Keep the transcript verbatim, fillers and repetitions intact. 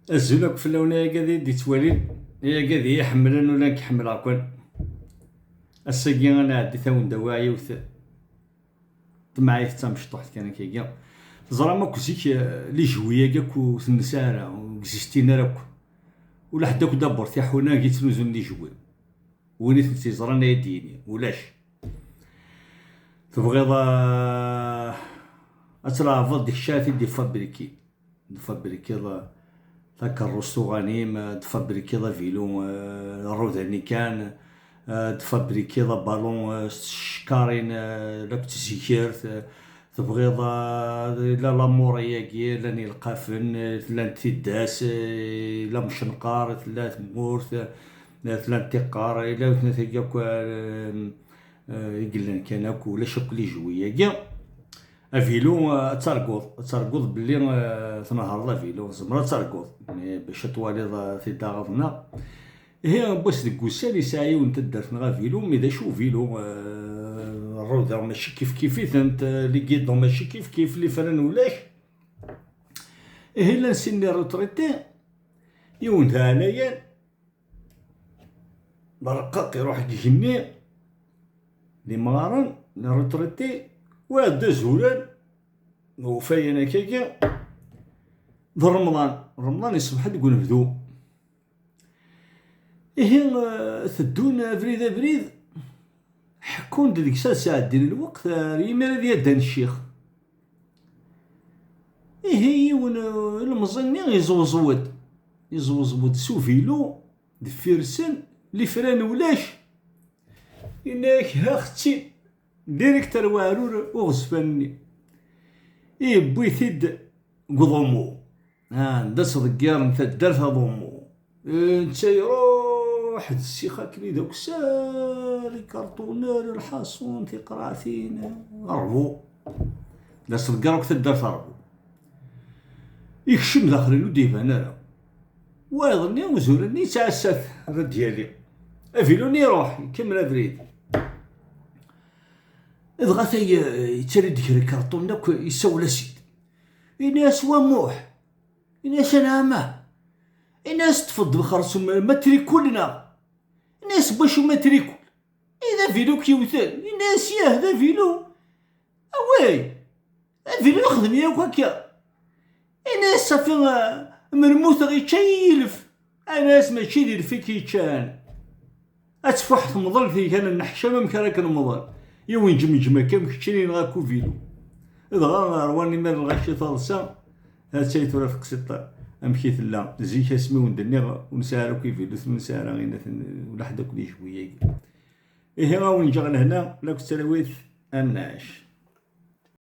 Azul akk fell-awen, ay agad i d-ittwalin, ay agad i yi-ḥemmlen, ula nekk ḥemmleɣ-ken. Ass-agi ad nɛeddi tawen-d awiɣ yiwet temɛayt d tamecṭuḥt kan akkagi. Teẓram akk zik, eh, les jouets-agi akk ur ten-nesɛi ara, ur existin ara akk. Ula ḥedd akk d'abord tiḥuna i yettnuzun les jouets. Win i tent-yeẓran ay d-yini, ulac. Tebɣiḍ, eh, ad tleɛbeḍ deg ccaɛt i d-ifabrikin. Tfabrikiḍ takeṛṛust uɣanim, tfabrikiḍ avilu, eh, rrudani kan, eh, tfabrikiḍ abalun, eh, s tcekkarin, eh, la tezikert, eh, tebɣiḍ, eh, la lamuri-agi, llan ilqafen, eh, llant tiddas, eh, la mcenqar, tella tmurt, eh, llant tiqqar, ila wetnat-agi akk, eh, eh, i yellan kan akk, ulac akk les jouets-agi. Avilu, eh, ad targuḍ, ad targuḍ belli, eh, tnehreḍ avilu, tzemreḍ ad targuḍ, mais bac ad twaliḍ, eh, tiddaɣaḍ-nneɣ. Ihi, n wass deg wussan, yesɛa yiwen n taddart neɣ avilu, mais d acu uvilu? Eh, rruda mačči kif kif-itent, eh, les guidons mačči kif kif, les freins ulac. Ihi, llan sin n retraités, yiwen d aɛlayan, d arqaq iruḥ deg igenni, d imɣaren, d retraités, wayeḍ d azuran, d awfayan akkagi, d Remḍan. Remḍan iṣbeḥ-d deg unebdu. Ihi, eh, teddun abrid abrid, ḥekkun-d deg-s ad sɛeddin lweqt ar yimir ad yaddan ccix. Ihi yiwen, eh, ilemẓi-nni iẓewẓew-d, iẓewẓew-d s uvilu, deffir-sen, les freins ulac. Yenna-yak, ha xetti, direct ar weɛrur uɣezfan-nni. Yewwi-t-id deg uḍummu. Ah, anda s-ḍeggiren taddart aḍummu. Eh, netta iruḥ d ssixa akken i d akessar, ikarṭunen, lḥaṣun, tiqraɛtin, ṛbu. La s-ḍegger akk taddart ṛbu. Ikcem daxel-in ur d-iban ara. Wayeḍ-nni, uzur-nni yettɛassa-t, ad d-yali. Avilu-nni iruḥ, ikemmel abrid. Dɣa tay, yettali-d kra ikarṭunen akk, yessawel-as-id. Ini-as wa Muḥ. Ini-as anɛama. Ini-as ṭṭfeḍ-d lxerṣum matricule neɣ? Ini-as n wacu matricule? I d avilu k-yewten? Ini-as yah, d avilu. Away! Avilu ixdem yakk akka. Ini-as safi, ah, mer mmuteɣ yečča-yi yilef. Ini-as mačči d ilef i k-yeččan. Ad tfuḥ temḍelt i kan nneḥcam amek ara k-nemḍel. Yiwen ǧemǧem akka am keččini neɣ akk uvilu. Dɣa rwan imir lɣaci taḍsa, ha-tt-ay tura teqsiṭ amek i tella. Zik asmi wen-d-nniɣ ur nesɛi ara akk iviluten, ur nesɛi ara inaten, ula ḥedd akk les jouets-agi. Ihi a wen-ǧǧeɣ lehna, la k-ttawit annac.